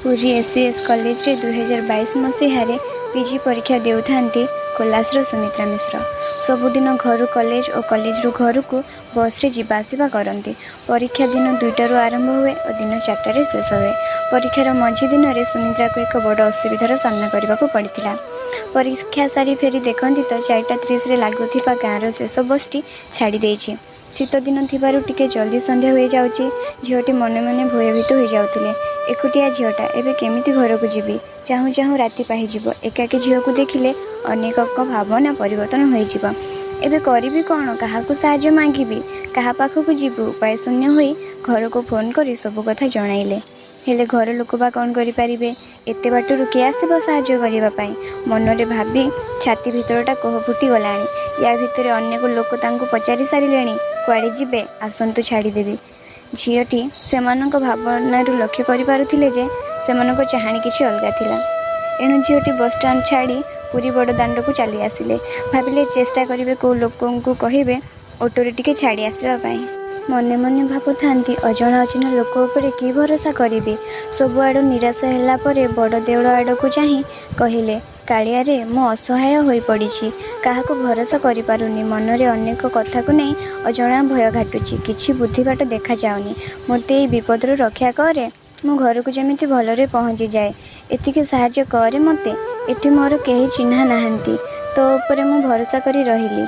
Puri SCS କଲେଜରେ 2022 ମସିହାରେ PG ପରୀକ୍ଷା ଦେଉଥାନ୍ତି କୋଲାସର ସୁମିତ୍ରା ମିଶ୍ର। ସବୁଦିନ ଘରୁ କଲେଜ ଓ କଲେଜରୁ ଘରକୁ ବସ୍ରେ ଯିବା ଆସିବା କରନ୍ତି। ପରୀକ୍ଷା ଦିନ 2ଟାରୁ ଆରମ୍ଭ ହୁଏ ଓ ଦିନ 4ଟାରେ ଶେଷ ହୁଏ। ପରୀକ୍ଷାର ମଝି ଦିନରେ ସୁମିତ୍ରାକୁ ଏକ ବଡ଼ ଅସୁବିଧାର ସାମ୍ନା କରିବାକୁ ପଡ଼ିଥିଲା। ପରୀକ୍ଷା ସାରି ଫେରି ଦେଖନ୍ତି ତ 4:30ରେ ଲାଗୁଥିବା ଗାଁର ଶେଷ ବସ୍ଟି ଛାଡ଼ି ଦେଇଛି। ଶୀତ ଦିନ ଥିବାରୁ ଟିକେ ଜଲ୍ଦି ସନ୍ଧ୍ୟା ହୋଇଯାଉଛି। ଝିଅଟି ମନେ ମନେ ଭୟଭୀତ ହୋଇଯାଉଥିଲେ। ଏକୁଟିଆ ଝିଅଟା, ଏବେ କେମିତି ଘରକୁ ଯିବି? ଚାହୁଁ ଚାହୁଁ ରାତି ପାହିଯିବ। ଏକାକୀ ଝିଅକୁ ଦେଖିଲେ ଅନେକଙ୍କ ଭାବନା ପରିବର୍ତ୍ତନ ହୋଇଯିବ। ଏବେ କରିବି କ'ଣ? କାହାକୁ ସାହାଯ୍ୟ ମାଗିବି? କାହା ପାଖକୁ ଯିବୁ? ଉପାୟ ଶୂନ୍ୟ ହୋଇ ଘରକୁ ଫୋନ୍ କରି ସବୁ କଥା ଜଣାଇଲେ। ହେଲେ ଘର ଲୋକ ବା କ'ଣ କରିପାରିବେ? ଏତେ ବାଟରୁ କିଏ ଆସିବ ସାହାଯ୍ୟ କରିବା ପାଇଁ? ମନରେ ଭାବି ଛାତି ଭିତରଟା କୋହ ଫୁଟିଗଲାଣି। ୟା ଭିତରେ ଅନେକ ଲୋକ ତାଙ୍କୁ ପଚାରି ସାରିଲେଣି, କୁଆଡ଼େ ଯିବେ, ଆସନ୍ତୁ ଛାଡ଼ିଦେବି। ଝିଅଟି ସେମାନଙ୍କ ଭାବନାରୁ ଲକ୍ଷ୍ୟ କରିପାରୁଥିଲେ ଯେ ସେମାନଙ୍କ ଚାହାଣୀ କିଛି ଅଲଗା ଥିଲା। ଏଣୁ ଝିଅଟି ବସଷ୍ଟାଣ୍ଡ ଛାଡ଼ି ପୁରୀ ବଡ଼ ଦାଣ୍ଡକୁ ଚାଲି ଆସିଲେ। ଭାବିଲେ ଚେଷ୍ଟା କରିବେ, କେଉଁ ଲୋକଙ୍କୁ କହିବେ ଅଟୋରେ ଟିକେ ଛାଡ଼ି ଆସିବା ପାଇଁ। ମନେ ମନେ ଭାବୁଥାନ୍ତି, ଅଜଣା ଅଚିହ୍ନା ଲୋକ ଉପରେ କି ଭରସା କରିବି? ସବୁଆଡ଼ୁ ନିରାଶ ହେଲା ପରେ ବଡ଼ ଦେଉଳ ଆଡ଼କୁ ଚାହିଁ କହିଲେ, କାଳିଆରେ, ମୁଁ ଅସହାୟ ହୋଇପଡ଼ିଛି। କାହାକୁ ଭରସା କରିପାରୁନି। ମନରେ ଅନେକ କଥାକୁ ନେଇ ଅଜଣା ଭୟ ଘାଟୁଛି। କିଛି ବୁଦ୍ଧିବାଟ ଦେଖାଯାଉନି। ମୋତେ ଏଇ ବିପଦରୁ ରକ୍ଷା କରେ। ମୁଁ ଘରକୁ ଯେମିତି ଭଲରେ ପହଞ୍ଚିଯାଏ, ଏତିକି ସାହାଯ୍ୟ କରେ ମୋତେ। ଏଠି ମୋର କେହି ଚିହ୍ନା ନାହାନ୍ତି। ତୋ ଉପରେ ମୁଁ ଭରସା କରି ରହିଲି।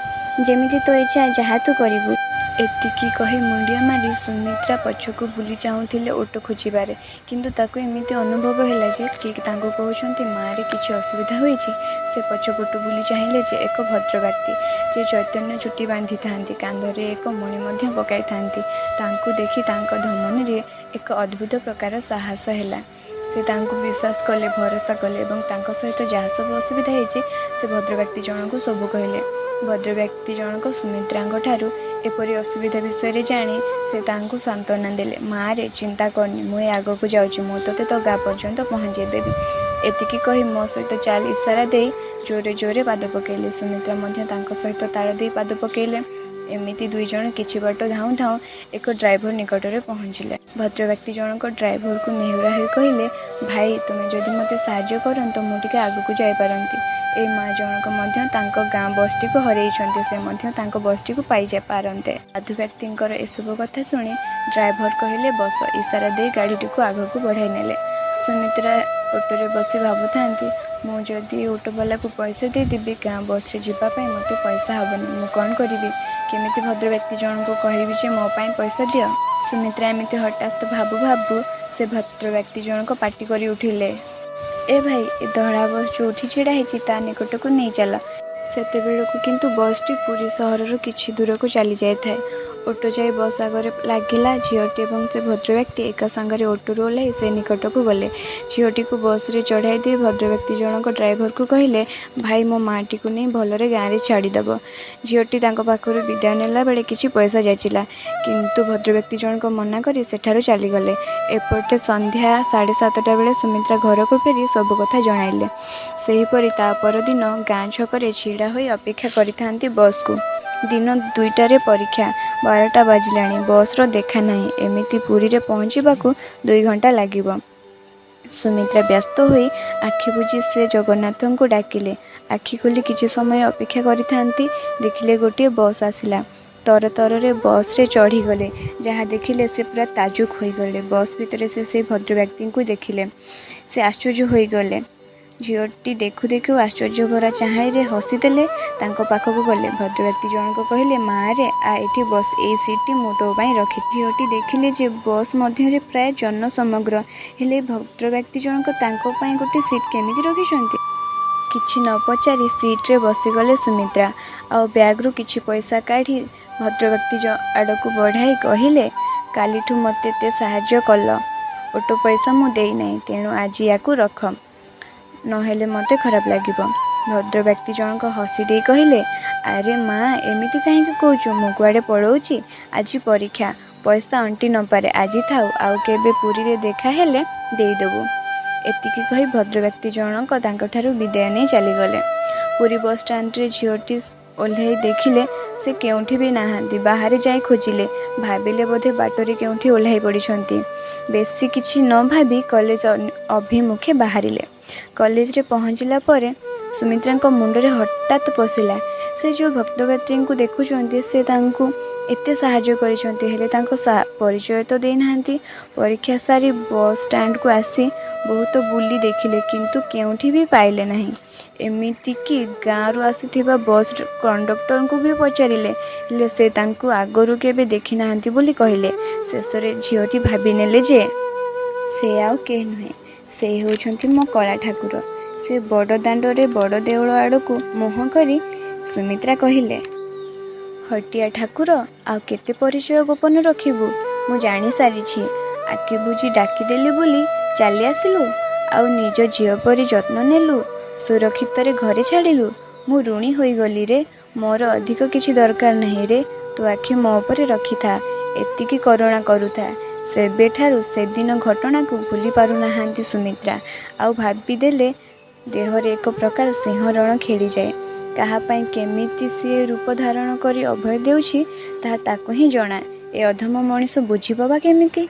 ଯେମିତି ତୋ ଇଚ୍ଛା, ଯାହା ତୁ କରିବୁ। ଏତିକି କହି ମୁଣ୍ଡିଆ ମାରି ସୁମିତ୍ରା ପଛକୁ ବୁଲି ଚାହୁଁଥିଲେ ଅଟୋ ଖୋଜିବାରେ। କିନ୍ତୁ ତାକୁ ଏମିତି ଅନୁଭବ ହେଲା ଯେ କିଏ ତାଙ୍କୁ କହୁଛନ୍ତି, ମାଆରେ, କିଛି ଅସୁବିଧା ହୋଇଛି। ସେ ପଛପଟୁ ବୁଲି ଚାହିଁଲେ ଯେ ଏକ ଭଦ୍ରବ୍ୟକ୍ତି, ଯେ ଚୈତନ୍ୟ ଚୁଟି ବାନ୍ଧିଥାନ୍ତି, କାନ୍ଧରେ ଏକ ମୁଣି ମଧ୍ୟ ପକାଇଥାନ୍ତି। ତାଙ୍କୁ ଦେଖି ତାଙ୍କ ଧମନୀରେ ଏକ ଅଦ୍ଭୁତ ପ୍ରକାର ସାହସ ହେଲା। ସେ ତାଙ୍କୁ ବିଶ୍ୱାସ କଲେ, ଭରସା କଲେ ଏବଂ ତାଙ୍କ ସହିତ ଯାହା ସବୁ ଅସୁବିଧା ହେଇଛି, ସେ ଭଦ୍ରବ୍ୟକ୍ତି ଜଣଙ୍କୁ ସବୁ କହିଲେ। ଭଦ୍ରବ୍ୟକ୍ତି ଜଣକ ସୁମିତ୍ରାଙ୍କ ଠାରୁ ଏପରି ଅସୁବିଧା ବିଷୟରେ ଜାଣି ସେ ତାଙ୍କୁ ସାନ୍ତ୍ୱନା ଦେଲେ, ମାଆରେ, ଚିନ୍ତା କରନି, ମୁଁ ଏ ଆଗକୁ ଯାଉଛି, ମୁଁ ତୋତେ ତୋ ଗାଁ ପର୍ଯ୍ୟନ୍ତ ପହଞ୍ଚାଇ ଦେବି। ଏତିକି କହି ମୋ ସହିତ ଚାଲ ଇସାରା ଦେଇ ଜୋରେ ଜୋରେ ପାଦ ପକାଇଲେ। ସୁମିତ୍ରା ମଧ୍ୟ ତାଙ୍କ ସହିତ ତାଳ ଦେଇ ପାଦ ପକାଇଲେ। ଏମିତି ଦୁଇ ଜଣ କିଛି ବାଟ ଧାଉଁ ଧାଉଁ ଏକ ଡ୍ରାଇଭର ନିକଟରେ ପହଞ୍ଚିଲେ। ଭଦ୍ରବ୍ୟକ୍ତି ଜଣକ ଡ୍ରାଇଭରକୁ ନେହୁରା ହୋଇ କହିଲେ, ଭାଇ, ତୁମେ ଯଦି ମୋତେ ସାହାଯ୍ୟ କରନ୍ତ, ମୁଁ ଟିକେ ଆଗକୁ ଯାଇପାରନ୍ତି। ଏଇ ମା ଜଣକ ମଧ୍ୟ ତାଙ୍କ ଗାଁ ବସ୍ଟିକୁ ହରେଇଛନ୍ତି। ସେ ମଧ୍ୟ ତାଙ୍କ ବସ୍ଟିକୁ ପାଇଯାଇପାରନ୍ତେ। ସାଧୁ ବ୍ୟକ୍ତିଙ୍କର ଏସବୁ କଥା ଶୁଣି ଡ୍ରାଇଭର କହିଲେ, ବସ। ଇସାରା ଦେଇ ଗାଡ଼ିଟିକୁ ଆଗକୁ ବଢ଼ାଇ ନେଲେ। ସୁମିତ୍ରା ଅଟୋରେ ବସି ଭାବୁଥାନ୍ତି, ମୁଁ ଯଦି ଅଟୋବାଲାକୁ ପଇସା ଦେଇଦେବି ଗାଁ ବସ୍ରେ ଯିବା ପାଇଁ, ମୋତେ ପଇସା ହେବନି। ମୁଁ କ'ଣ କରିବି? କେମିତି ଭଦ୍ରବ୍ୟକ୍ତି ଜଣଙ୍କୁ କହିବି ଯେ ମୋ ପାଇଁ ପଇସା ଦିଅ? ସୁମିତ୍ରା ଏମିତି ହଠାତ୍ ଭାବୁ ଭାବୁ ସେ ଭଦ୍ରବ୍ୟକ୍ତି ଜଣକ ପାଟି କରି ଉଠିଲେ, ଏ ଭାଇ, ଏ ଧଳା ବସ୍ ଯେଉଁଠି ଛିଡ଼ା ହେଇଛି, ତା ନିକଟକୁ ନେଇ ଚାଲ। ସେତେବେଳକୁ କିନ୍ତୁ ବସ୍ଟି ପୁରୀ ସହରରୁ କିଛି ଦୂରକୁ ଚାଲି ଯାଇଥାଏ। ଅଟୋ ଯାଇ ବସ୍ ଆଗରେ ଲାଗିଲା। ଝିଅଟି ଏବଂ ସେ ଭଦ୍ରବ୍ୟକ୍ତି ଏକା ସାଙ୍ଗରେ ଅଟୋରୁ ଓହ୍ଲାଇ ସେ ନିକଟକୁ ଗଲେ। ଝିଅଟିକୁ ବସ୍ରେ ଚଢ଼ାଇ ଦେଇ ଭଦ୍ରବ୍ୟକ୍ତି ଜଣକ ଡ୍ରାଇଭରକୁ କହିଲେ, ଭାଇ, ମୋ ମାଆଟିକୁ ନେଇ ଭଲରେ ଗାଁରେ ଛାଡ଼ିଦେବ। ଝିଅଟି ତାଙ୍କ ପାଖରୁ ବିଦାୟ ନେଲା ବେଳେ କିଛି ପଇସା ଯାଚିଲା। କିନ୍ତୁ ଭଦ୍ରବ୍ୟକ୍ତି ଜଣକ ମନା କରି ସେଠାରୁ ଚାଲିଗଲେ। ଏପଟେ ସନ୍ଧ୍ୟା 7:30ଟା ବେଳେ ସୁମିତ୍ରା ଘରକୁ ଫେରି ସବୁ କଥା ଜଣାଇଲେ। ସେହିପରି ତା ପରଦିନ ଗାଁ ଛକରେ ଛିଡ଼ା ହୋଇ ଅପେକ୍ଷା କରିଥାନ୍ତି ବସ୍କୁ। ଦିନ 2ଟାରେ ପରୀକ୍ଷା। 12ଟା ବାଜିଲାଣି, ବସ୍ର ଦେଖା ନାହିଁ। ଏମିତି ପୁରୀରେ ପହଞ୍ଚିବାକୁ 2 ଘଣ୍ଟା ଲାଗିବ। ସୁମିତ୍ରା ବ୍ୟସ୍ତ ହୋଇ ଆଖି ବୁଜି ସେ ଜଗନ୍ନାଥଙ୍କୁ ଡାକିଲେ। ଆଖି ଖୋଲି କିଛି ସମୟ ଅପେକ୍ଷା କରିଥାନ୍ତି, ଦେଖିଲେ ଗୋଟିଏ ବସ୍ ଆସିଲା। ତରତରରେ ବସ୍ରେ ଚଢ଼ିଗଲେ। ଯାହା ଦେଖିଲେ ସେ ପୁରା ତାଜୁବ ହୋଇଗଲେ। ବସ୍ ଭିତରେ ସେ ସେଇ ଭଦ୍ରବ୍ୟକ୍ତିଙ୍କୁ ଦେଖିଲେ। ସେ ଆଶ୍ଚର୍ଯ୍ୟ ହୋଇଗଲେ। ଝିଅଟି ଦେଖୁ ଦେଖୁ ଆଶ୍ଚର୍ଯ୍ୟ ଭରା ଚାହାଣୀରେ ହସିଦେଲେ। ତାଙ୍କ ପାଖକୁ ଗଲେ। ଭଦ୍ରବ୍ୟକ୍ତି ଜଣକ କହିଲେ, ମାଆରେ, ଆ ଏଠି ବସ୍, ଏଇ ସିଟ୍ଟି ମୁଁ ତୋ ପାଇଁ ରଖିଛି। ଝିଅଟି ଦେଖିଲେ ଯେ ବସ୍ ମଧ୍ୟରେ ପ୍ରାୟ ଜନସମାଗମ। ହେଲେ ଭଦ୍ରବ୍ୟକ୍ତି ଜଣକ ତାଙ୍କ ପାଇଁ ଗୋଟେ ସିଟ୍ କେମିତି ରଖିଛନ୍ତି? କିଛି ନ ପଚାରି ସିଟ୍ରେ ବସିଗଲେ ସୁମିତ୍ରା। ଆଉ ବ୍ୟାଗ୍ରୁ କିଛି ପଇସା କାଢ଼ି ଭଦ୍ରବ୍ୟକ୍ତି ଆଡ଼କୁ ବଢ଼ାଇ କହିଲେ, କାଲିଠୁ ମୋତେ ଏତେ ସାହାଯ୍ୟ କଲ, ଅଟୋ ପଇସା ମୁଁ ଦେଇନାହିଁ, ତେଣୁ ଆଜି ୟାକୁ ରଖ, ନହେଲେ ମୋତେ ଖରାପ ଲାଗିବ। ଭଦ୍ରବ୍ୟକ୍ତି ଜଣକ ହସି ଦେଇ କହିଲେ, ଆରେ ମା, ଏମିତି କାହିଁକି କହୁଛୁ? ମୁଁ କୁଆଡ଼େ ପଳଉଛି? ଆଜି ପରୀକ୍ଷା, ପଇସା ଅଣ୍ଟି ନପାରେ। ଆଜି ଥାଉ, ଆଉ କେବେ ପୁରୀରେ ଦେଖା ହେଲେ ଦେଇଦେବୁ। ଏତିକି କହି ଭଦ୍ରବ୍ୟକ୍ତି ଜଣକ ତାଙ୍କଠାରୁ ବିଦାୟ ନେଇ ଚାଲିଗଲେ। ପୁରୀ ବସଷ୍ଟାଣ୍ଡରେ ଝିଅଟି ଓହ୍ଲାଇ ଦେଖିଲେ ସେ କେଉଁଠି ବି ନାହାନ୍ତି। ବାହାରେ ଯାଇ ଖୋଜିଲେ। ଭାବିଲେ ବୋଧେ ବାଟରେ କେଉଁଠି ଓହ୍ଲାଇ ପଡ଼ିଛନ୍ତି। ବେଶୀ କିଛି ନ ଭାବି କଲେଜ ଅଭିମୁଖେ ବାହାରିଲେ। କଲେଜରେ ପହଞ୍ଚିଲା ପରେ ସୁମିତ୍ରାଙ୍କ ମୁଣ୍ଡରେ ହଠାତ୍ ପଶିଲା, ସେ ଯେଉଁ ଭକ୍ତଗାତ୍ରୀଙ୍କୁ ଦେଖୁଛନ୍ତି, ସେ ତାଙ୍କୁ ଏତେ ସାହାଯ୍ୟ କରିଛନ୍ତି, ହେଲେ ତାଙ୍କ ପରିଚୟ ତ ଦେଇନାହାନ୍ତି। ପରୀକ୍ଷା ସାରି ବସ୍ ଷ୍ଟାଣ୍ଡକୁ ଆସି ବହୁତ ବୁଲି ଦେଖିଲେ, କିନ୍ତୁ କେଉଁଠି ବି ପାଇଲେ ନାହିଁ। ଏମିତିକି ଗାଁରୁ ଆସୁଥିବା ବସ୍ କଣ୍ଡକ୍ଟରଙ୍କୁ ବି ପଚାରିଲେ, ହେଲେ ସେ ତାଙ୍କୁ ଆଗରୁ କେବେ ଦେଖିନାହାନ୍ତି ବୋଲି କହିଲେ। ଶେଷରେ ଝିଅଟି ଭାବିନେଲେ ଯେ ସେ ଆଉ କେହି ନୁହେଁ, ସେ ହେଉଛନ୍ତି ମୋ କଳା ଠାକୁର। ସେ ବଡ଼ ଦାଣ୍ଡରେ ବଡ଼ ଦେଉଳ ଆଡ଼କୁ ମୁହଁ କରି ସୁମିତ୍ରା କହିଲେ, "ହଟିଆ ଠାକୁର, ଆଉ କେତେ ପରିଚୟ ଗୋପନ ରଖିବୁ? ମୁଁ ଜାଣିସାରିଛି। ଆଖି ବୁଜି ଡାକିଦେଲି ବୋଲି ଚାଲି ଆସିଲୁ, ଆଉ ନିଜ ଝିଅ ପରି ଯତ୍ନ ନେଲୁ, ସୁରକ୍ଷିତରେ ଘରେ ଛାଡ଼ିଲୁ। ମୁଁ ଋଣୀ ହୋଇଗଲି ରେ। ମୋର ଅଧିକ କିଛି ଦରକାର ନାହିଁ ରେ। ତୋ ଆଖି ମୋ ଉପରେ ରଖିଥା, ଏତିକି କରୁଣା କରୁଥା।" ସେବେଠାରୁ ସେଦିନ ଘଟଣାକୁ ଭୁଲି ପାରୁନାହାନ୍ତି ସୁମିତ୍ରା। ଆଉ ଭାବିଦେଲେ ଦେହରେ ଏକ ପ୍ରକାର ଶିହରଣ ଖେଳିଯାଏ। କାହା ପାଇଁ କେମିତି ସିଏ ରୂପ ଧାରଣ କରି ଅଭୟ ଦେଉଛି, ତାହା ତାକୁ ହିଁ ଜଣା। ଏ ଅଧମ ମଣିଷ ବୁଝିବ ବା କେମିତି?